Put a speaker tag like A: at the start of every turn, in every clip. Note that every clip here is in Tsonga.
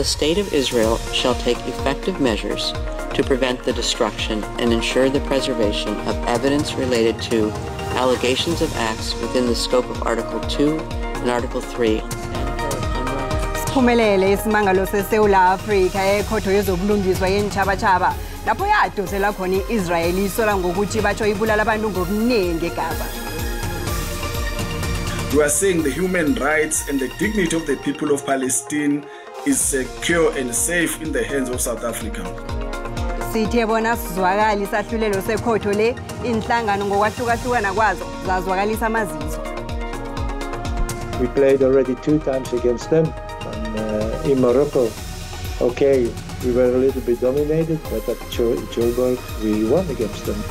A: The State of Israel shall take effective measures to prevent the destruction and ensure the preservation of evidence related to allegations of acts within the scope of Article 2 and Article 3.
B: Siphumelele isimangalo seSewula Afrika ekhotho yezobulungiswa yentshabatshaba lapho yadosela khona i-Israel isola ngokuthi batsho ibulala abantu ngobuningi eGaza.
C: We are saying the human rights and the dignity of the people of Palestine is secure and safe in the hands of South Africa.
B: Sithe bona sizwakala isahlulelo sekhotho le inhlangano ngokwahlukahlukana kwazo zazwakalisa amazizo.
D: We played already 2 times against them and, in Morocco. Okay, we were a little bit dominated, but at Joburg we won against them.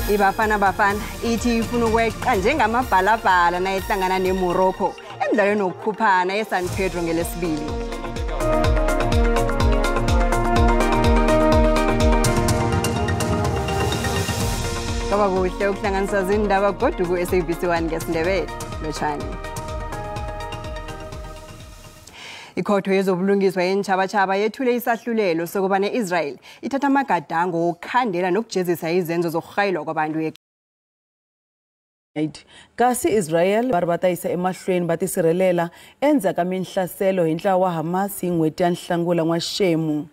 B: IBafana Bafana ithi ifuna ukweqa njengamabhalabhala nayihlangana neMorocco emdlalweni wokukhuphana eSan Pedro ngelesibili. Kwaba kuhle ukuhlanganisa izindaba kodwa ku-SABC 1 ngesiNdebele. Lotshani. Ikhotho yezobulungiswa yentshabatshaba yethule isahlulelo sokubana i-Israel ithatha amagadango wokukhandela nokujezisa izenzo zokurhayilwa kwabantu.
E: Kasi Israel va ri va ta yisa emahlweni va tisirhelela endzhaku ka minhlaselo hi ntlawa wa Hamas hi n'hweti ya Nhlangula n'waxemu.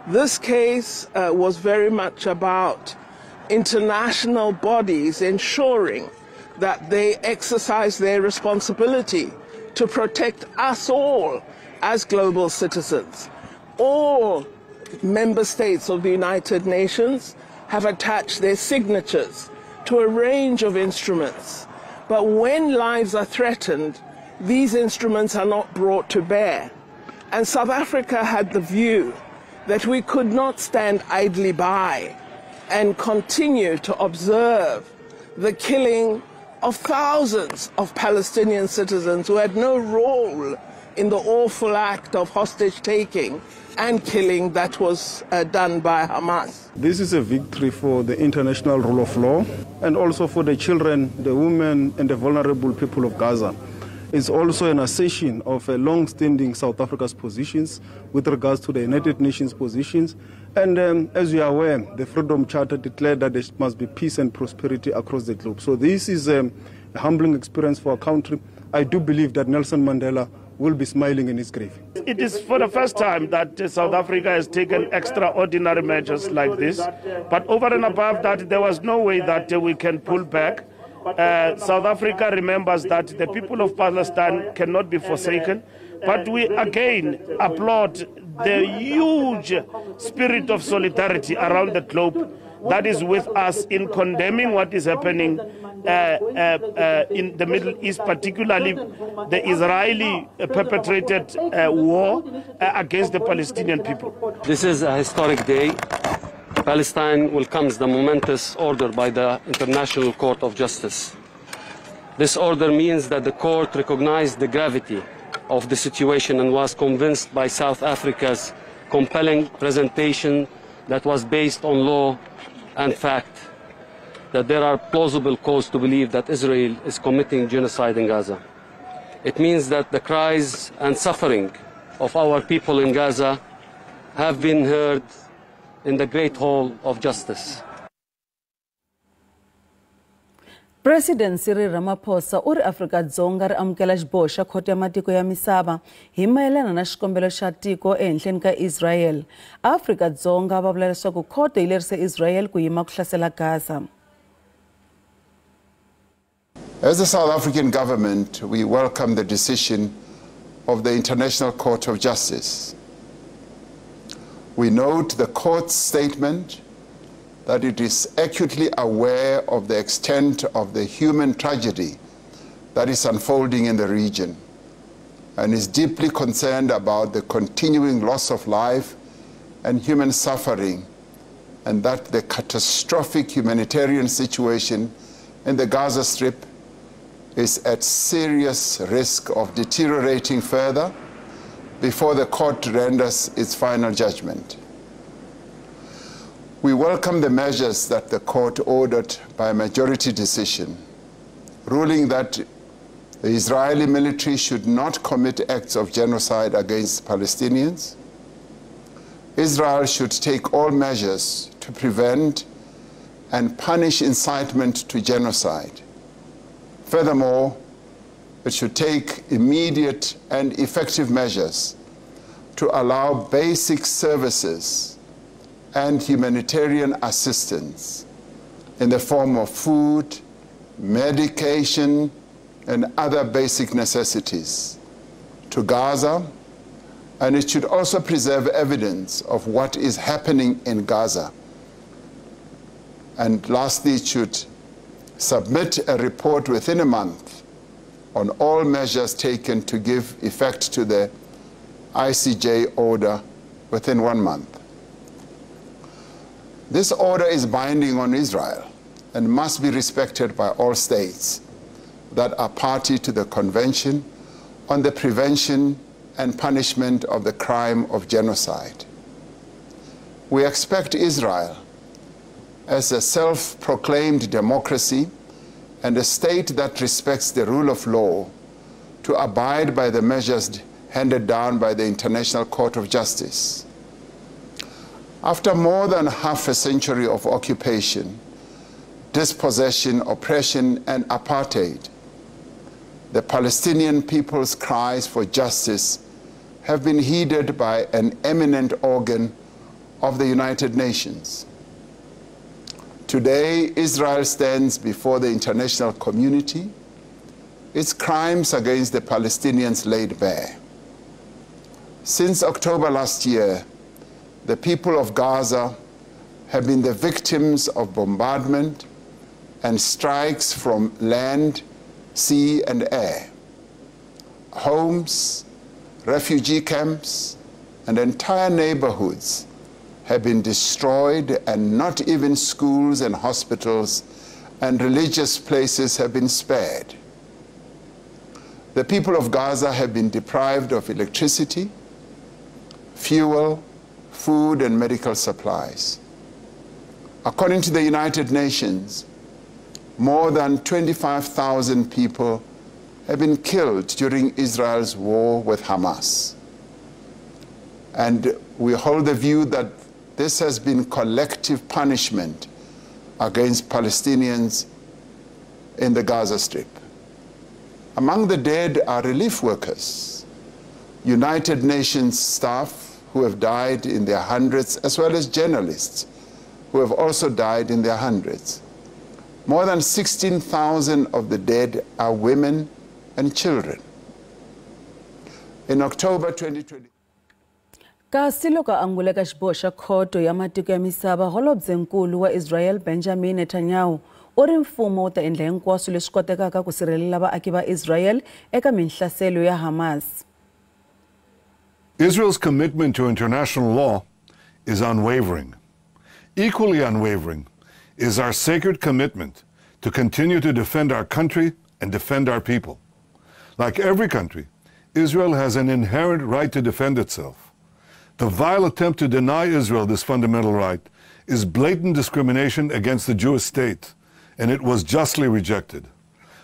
F: This case was very much about international bodies ensuring that they exercise their responsibility to protect us all as global citizens. All member states of the United Nations have attached their signatures to a range of instruments. But when lives are threatened, these instruments are not brought to bear. And South Africa had the view that we could not stand idly by and continue to observe the killing of thousands of Palestinian citizens who had no role in the awful act of hostage taking and killing that was done by Hamas.
C: This is a victory for the international rule of law and also for the children, the women and the vulnerable people of Gaza. It's also an assertion of a long-standing South Africa's positions with regards to the United Nations positions. And as you are aware, the Freedom Charter declared that there must be peace and prosperity across the globe. So this is a humbling experience for our country. I do believe that Nelson Mandela will be smiling in his grave.
G: It is for the first time that South Africa has taken extraordinary measures like this. But over and above that, there was no way that we can pull back. South Africa remembers that the people of Palestine cannot be forsaken, but we again applaud the huge spirit of solidarity around the globe that is with us in condemning what is happening in the Middle East, particularly the Israeli perpetrated war against the Palestinian people.
H: This is a historic day. Palestine welcomes the momentous order by the International Court of Justice. This order means that the court recognized the gravity of the situation and was convinced by South Africa's compelling presentation that was based on law and fact that there are plausible cause to believe that Israel is committing genocide in Gaza. It means that the cries and suffering of our people in Gaza have been heard in the Great Hall of Justice.
E: President Cyril Ramaphosa u ri Afrika-Dzonga ri amukela xiboho xa khoto ya matiko ya misava hi mayelana na xikombelo xa tiko ehenhleni ka Israel. Afrika-Dzonga va vula leswaku khoto yi lerise Israel ku yima ku hlasela Gaza.
I: As the South African government, we welcome the decision of the International Court of Justice. We note the court's statement that it is acutely aware of the extent of the human tragedy that is unfolding in the region and is deeply concerned about the continuing loss of life and human suffering, and that the catastrophic humanitarian situation in the Gaza Strip is at serious risk of deteriorating further before the court renders its final judgment. We welcome the measures that the court ordered by a majority decision, ruling that The Israeli military should not commit acts of genocide against Palestinians. Israel should take all measures to prevent and punish incitement to genocide. Furthermore, it should take immediate and effective measures to allow basic services and humanitarian assistance in the form of food, medication, and other basic necessities to Gaza, and it should also preserve evidence of what is happening in Gaza. And lastly, it should submit a report within a month on all measures taken to give effect to the ICJ order within 1 month. This order is binding on Israel and must be respected by all states that are party to the Convention on the Prevention and Punishment of the Crime of Genocide. We expect Israel, as a self-proclaimed democracy and a state that respects the rule of law, to abide by the measures handed down by the International Court of Justice. After more than half a century of occupation, dispossession, oppression, and apartheid, the Palestinian people's cries for justice have been heeded by an eminent organ of the United Nations. Today, Israel stands before the international community, its crimes against the Palestinians laid bare. Since October last year, the people of Gaza have been the victims of bombardment and strikes from land, sea, and air. Homes, refugee camps, and entire neighborhoods have been destroyed, and not even schools and hospitals and religious places have been spared. The people of Gaza have been deprived of electricity, fuel, food, and medical supplies. According to the United Nations, more than 25,000 people have been killed during Israel's war with Hamas. And we hold the view that this has been collective punishment against Palestinians in the Gaza Strip. Among the dead are relief workers, United Nations staff who have died in their hundreds, as well as journalists who have also died in their hundreds. More than 16,000 of the dead are women and children. In October 2020,
E: Kasi loko a anguleka xiboho xa khoto ya matiko ya misava, holobyenkulu wa Israel Benjamin Netanyahu u ri mfumo wu ta endla hinkwaswo leswi kotekaka ku sirhelela vaaki va Israel eka minhlaselo ya Hamas.
J: Israel's commitment to international law is unwavering. Equally unwavering is our sacred commitment to continue to defend our country and defend our people. Like every country, Israel has an inherent right to defend itself. The vile attempt to deny Israel this fundamental right is blatant discrimination against the Jewish state, and it was justly rejected.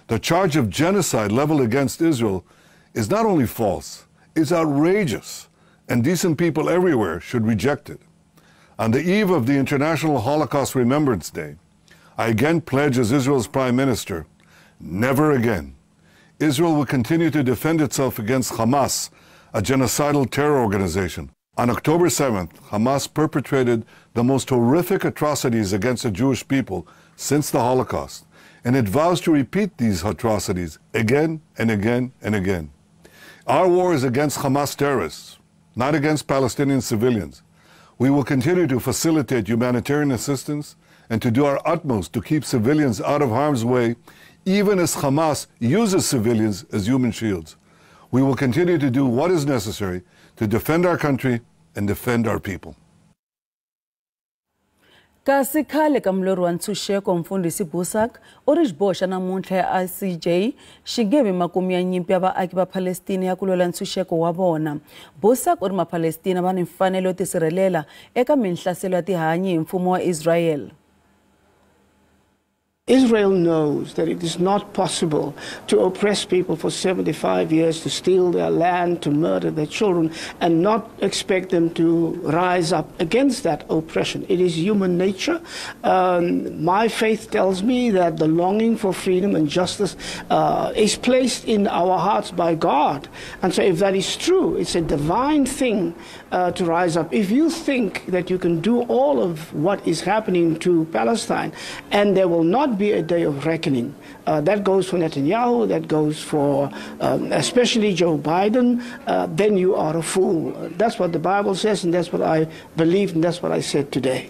J: The charge of genocide leveled against Israel is not only false, it's outrageous, and decent people everywhere should reject it. On the eve of the International Holocaust Remembrance Day, I again pledge as Israel's Prime Minister, never again. Israel will continue to defend itself against Hamas, a genocidal terror organization. On October 7th, Hamas perpetrated the most horrific atrocities against the Jewish people since the Holocaust, and it vows to repeat these atrocities again and again and again. Our war is against Hamas terrorists, not against Palestinian civilians. We will continue to facilitate humanitarian assistance and to do our utmost to keep civilians out of harm's way, even as Hamas uses civilians as human shields. We will continue to do what is necessary to defend our country and defend our people.
E: Kasi khale ka mulori wa ntshunxeko Mfundhisi Boesak u ri xiboho xa namuntlha ya ICJ xi nge vi makumu ya nyimpi ya vaaki va Palestina ya ku lwela ntshunxeko wa vona. Boesak u ri Mapalestina va ni mfanelo yo tisirhelela eka minhlaselo ya tihanyi hi mfumo wa Israel.
K: Israel knows that it is not possible to oppress people for 75 years, to steal their land, to murder their children, and not expect them to rise up against that oppression. It is human nature. My faith tells me that the longing for freedom and justice is placed in our hearts by God. And so if that is true, it's a divine thing to rise up. If you think that you can do all of what is happening to Palestine and there will not be a day of reckoning. That goes for Netanyahu, that goes for especially Joe Biden, then you are a fool. That's what the Bible says, and that's what I believe, and that's what I said today.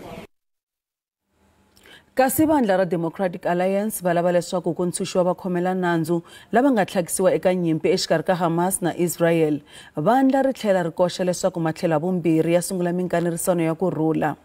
E: Kasi vandla ra Democratic Alliance va lava leswaku ku ntshunxiwa vakhomela nandzu lava nga tlhakisiwa eka nyimpi exikarhi ka Hamas na Israel. Vandla ri tlhela ri koxa leswaku matlhelo vumbirhi ya sungula minkanerisano ya ku rhula.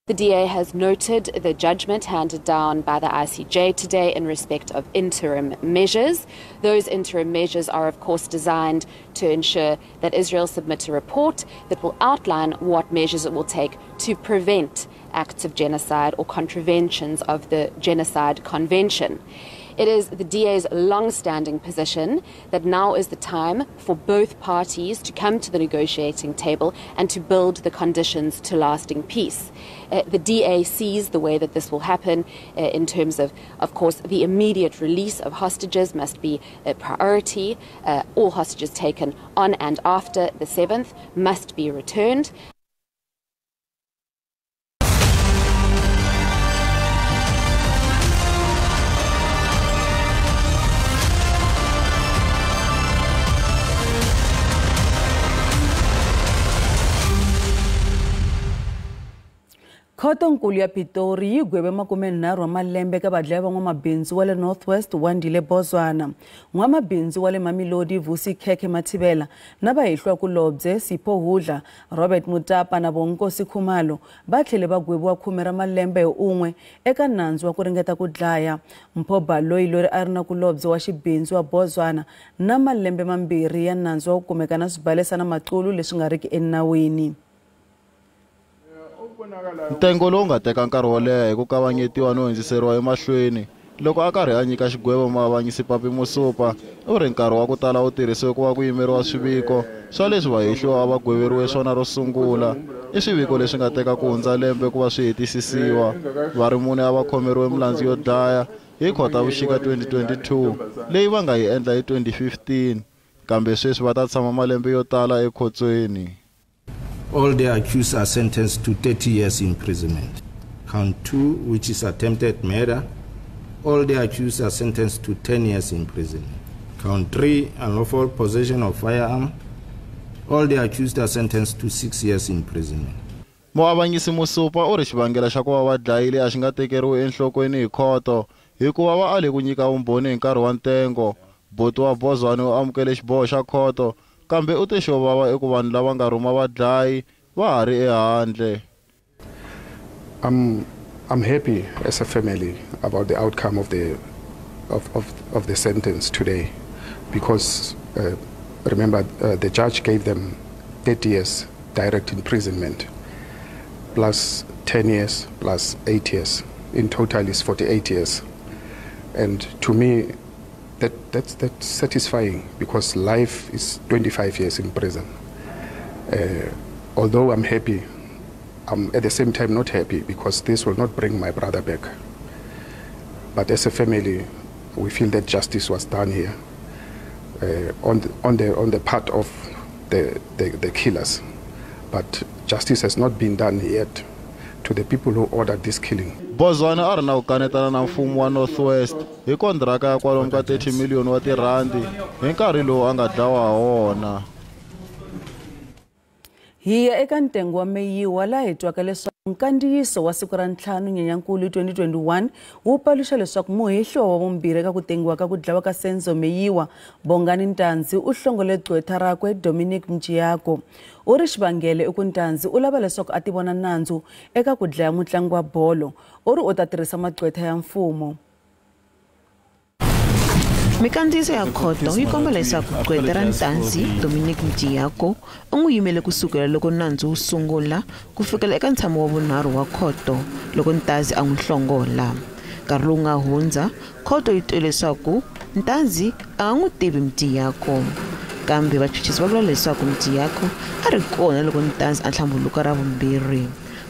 L: The DA has noted the judgment handed down by the ICJ today in respect of interim measures. Those interim measures are, of course, designed to ensure that Israel submits a report that will outline what measures it will take to prevent acts of genocide or contraventions of the Genocide Convention. It is the DA's long-standing position that now is the time for both parties to come to the negotiating table and to build the conditions to lasting peace. The DA sees the way that this will happen in terms of course, the immediate release of hostages must be a priority. All hostages taken on and after the 7th must be returned.
E: Khotonkulu ya Pitori yi gweve 30 wa malembe ka vadlaya va n'wamabindzu wa le North West Wandile Bozwana, n'wamabindzu wa le Mamelodi Vusi Khekhe Mathibela na vahehlwa kulobye Sipho Hudla, Robert Mutapa na Bonkosi Khumalo va tlhele va gweviwa 10 ra malembe hi un'we eka nandzu wa ku ringeta ku dlaya. Mpho Baloyi loyi a ri na kulobye wa xibindzu wa Bozwana na malembe 2 ya nandzu wa ku kumeka na swibalesa na maqulu leswi nga riki enawini.
M: Ntengo lowu nga teka nkarhi wo leha hi ku kavanyetiwa no hundziseriwa emahlweni loko a karhi a nyika xigwevo muavanyisi Papi Mosopa u ri nkarhi wa ku tala wu tirhisiwe ku va ku yimeriwa swiviko swa leswi vahehliwa a va gweveriwe swona ro sungula. I swiviko leswi nga teka ku hundza lembe ku va swi hetisisiwa. Va ri mune a va khomeriwe milandzu yo dlaya hi Khotavuxika 2022 leyi va nga yi endla hi 2015, kambe sweswi va ta tshama malembe yo tala ekhotsweni.
N: All the accused are sentenced to 30 years imprisonment. Count 2, which is attempted murder, all the accused are sentenced to 10 years imprisonment. Count 3, unlawful possession of firearm, all the accused are sentenced to 6 years imprisonment.
M: Muavanyisi Mosopa u ri xivangelo xa ku va va dlayile a xi nga tekeriwi enhlokweni hi khoto hikuva va ale ku nyika vumbhoni hi nkarhi wa ntengo. Boti wa Bozwana u amukele xiboho xa khoto, kambe u te xo vava eku vanhu lava nga rhuma vadlayi va ha ri ehandle.
O: I'm happy as a family about the outcome of the of the sentence today, because remember the judge gave them 30 years direct imprisonment plus 10 years plus 8 years. In total is 48 years. And to me, that's satisfying, because life is 25 years in prison. Although I'm happy, I'm at the same time not happy, because this will not bring my brother back. But as a family, we feel that justice was done here on the part of the killers. But justice has not been done yet to the people who ordered this killing.
M: Bozwana a ri na ku kanetana na mfumo wa North West hi kontraka ya kwalomu ka 30 miliyoni wa tirhandi hi nkarhi lowu a nga dlawa ha wona.
E: Hi ya eka ntengo wa Meyiwa laha hi twaka leswaku nkandziyiso wa siku ra 5 Nyenyankulu 2021 wu paluxa leswaku muhehliwa wa vumbirhi eka ku tengiwa ka ku dlawa ka Senzo Meyiwa, Bongani Ntanzi, u hlongole gqwetha rakwe Dominic Mjiyako. U ri xivangelo i ku Ntanzi u lava leswaku a tivona nandzu eka ku dlaya mutlangi wa bolo. U ri u ta tirhisa magqwetha ya mfumo.
P: Mikandziyiso ya khoto yi komba leswaku gqweta ra Ntanzi, Dominic Mjiyako, u n'wi yimele ku sukela loko nandzu wu sungula ku fikela eka ntshamo wa vunharhu wa khoto loko Ntanzi a n'wi hlongola. Nkarhi lowu nga hundza, khoto yi twe leswaku Ntanzi a nga n'wi tivi Mjiyako. Kambe vachuchisi va vula leswaku Mjiyako a ri kona loko Ntanzi a nhlambuluka ra vumbirhi.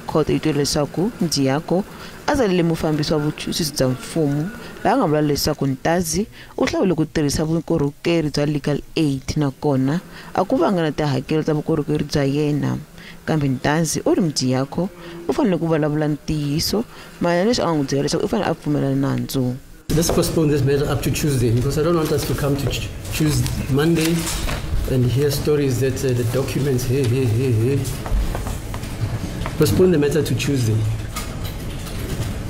P: Khoto yi twe leswaku Mjiyako a tsalele mufambisi wa vuchuchisi bya mfumo laha nga vula leswaku Ntanzi u hlawule ku tirhisa vukorhokeri bya legal aid nakona a ku vanga na tihakelo ta vukorhokeri bya yena. Kambe Ntanzi u ri Mjiyako u fanele ku vulavula ntiyiso mayelana leswi a nga n'wi byela leswaku u fanele a pfumela nandzu.
Q: Let's postpone this matter up to Tuesday because I don't want us to come to Tuesday, Monday and hear stories that the documents, hey, hey, hey, hey. Postpone the matter to Tuesday.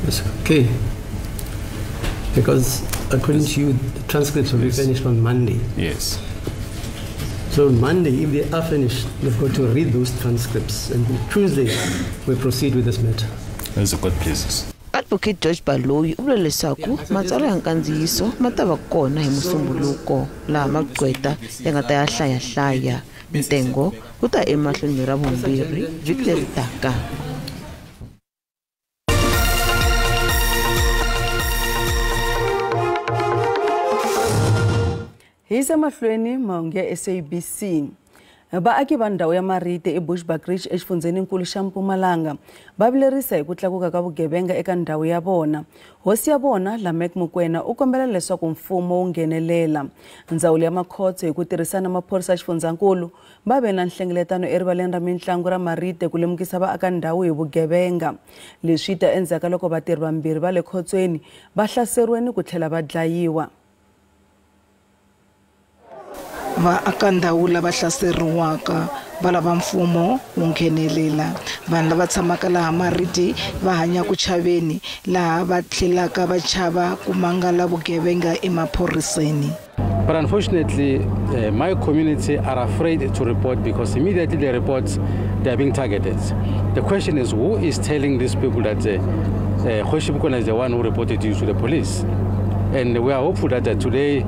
Q: Yes, okay. Because according to you, the transcripts will be finished on Monday.
R: Yes.
Q: So on Monday, if they are finished, they've got to read those transcripts. And Tuesday, we proceed with this matter.
R: As the court pleases.
P: Advocate George Baloyi u vula leswaku matsalwa ya nkandziyiso ma ta va kona hi Musumbuluko laha magqweta ya nga ta ya hlayahlaya. Ntengo wu ta emahlweni ra vumbirhi vhiki leri taka.
E: Hi yisa mahlweni mahungu ya SABC. Vaaki va ndhawu ya Marite eBushbuckridge exifundzheninkulu xa Mpumalanga va vilerisa hi ku tlakuka ka vugevenga eka ndhawu ya vona. Hosi ya vona Lamek Mokoena u kombela leswaku mfumo wu nghenelela. Ndzawulo ya Makhotso hi ku tirhisana maphorisa ya xifundzankulu va ve na nhlengeletano erivaleni ra mintlangu ra Marite ku lemukisa vaaka ndhawu hi vugevenga. Leswi ta endzhaku ka loko vatirhi vambirhi va le khotsweni va hlaseriwe ni ku tlhela va dlayiwa.
S: Vaakandhawu lava hlaseriwaka va lava mfumo wu nghenelela. Vanhu lava tshamaka laha Marite va hanya ku chaveni laha va tlhelaka va chava ku mangala vugevenga emaphoriseni.
H: But unfortunately, my community are afraid to report because immediately they report, they are being targeted. The question is, who is telling these people that Kgosi Mokoena is the one who reported you to the police? And we are hopeful that today,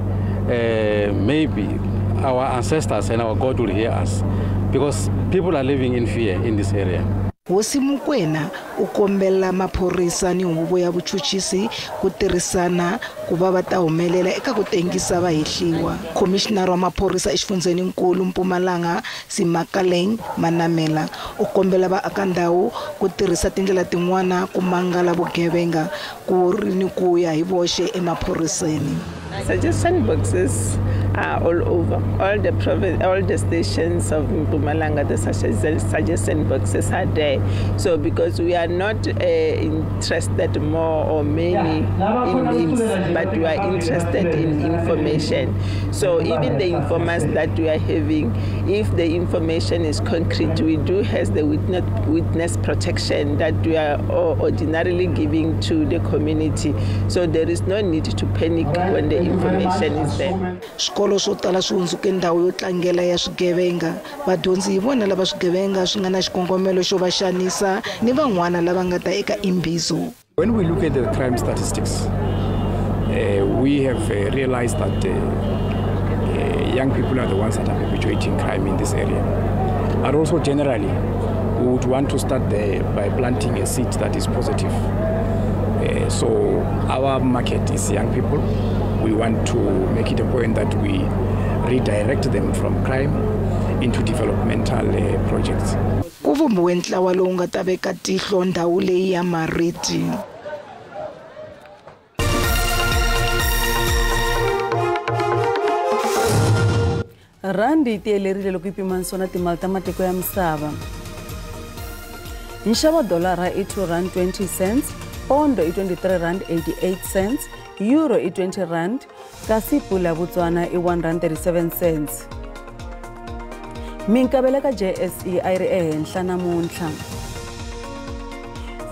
H: maybe our ancestors and our God will hear us, because people are living in fear in this area.
S: Hosi Mokoena u kombela maphorisa ni huvo ya vuchuchisi ku tirhisana ku va va ta humelela eka ku tengisa vahehliwa. Khomishinara wa maphorisa exifundzheninkulu Mpumalanga Semakaleng Manamela u kombela vaakandhawu ku tirhisa tindlela tin'wana ku mangala vugevenga ku ri ni ku ya hi voxe emaphoriseni.
F: Suggestion boxes are all over. All the province, all the stations of Mpumalanga, the suggestion boxes are there. So because we are not interested more or many in names, but we are interested in information. So even the informants that we are having, if the information is concrete, we do have the witness protection that we are ordinarily giving to the community. So there is no need to panic when the information is there.
S: Swikolo swo tala swi hundzuke ndhawu yo tlangela ya swigevenga. Vadyondzi hi vona lava swigevenga swi nga na xikongomelo xo va xanisa ni van'wana lava nga ta eka imbizo.
T: When we look at the crime statistics, we have realized that young people are the ones that are perpetuating crime in this area. But also generally, we would want to start there by planting a seed that is positive. So our market is young people. We want to make it a point that we redirect them from crime into developmental projects.
S: Ku vumbiwe ntlawa lowu nga ta veka tihlo ndhawu leyi ya Marite.
E: Randi yi tiyelerile loko yi pimanisiwa na timali ta matiko ya misava. Nxavo dolara i R2.20, pondo i R23.88, euro i R20, kasi pula ya Botswana i R1.37. Minkavelo ka JSE a yi ri ehenhla namuntlha.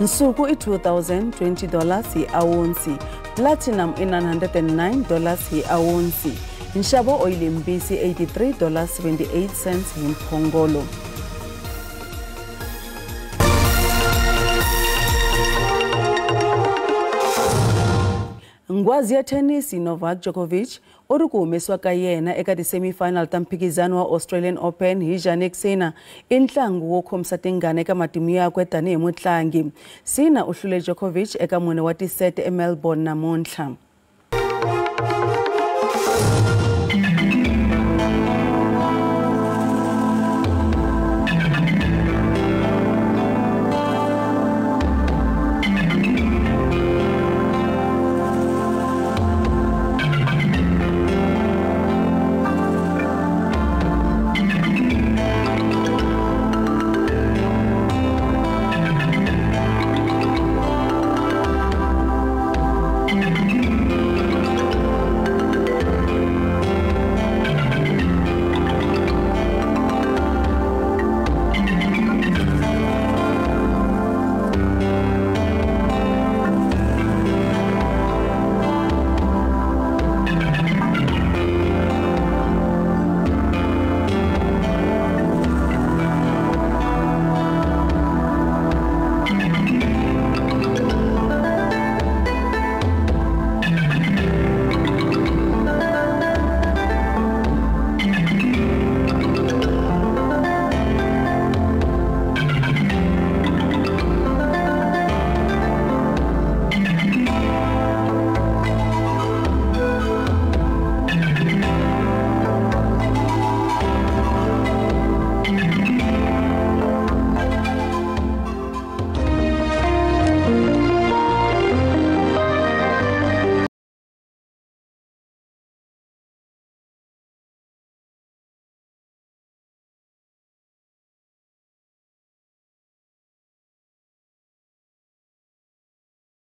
E: Nsuku i $2,020 hi awunsi, platinum i $909 hi awunsi. Nxavo oyili mbisi $83.78 hi mphongolo. Nghwazi ya thenisi Novak Djokovic U ri ku humesiwa ka yena eka ti-semifinal ta mphikizano wa Australian Open hi Jannik Sinner i ntlangu wo khomisa tingana eka matimu yakwe tanihi mutlangi. Sinner u hlule Djokovic eka mune wa tisete eMelbourne namuntlha.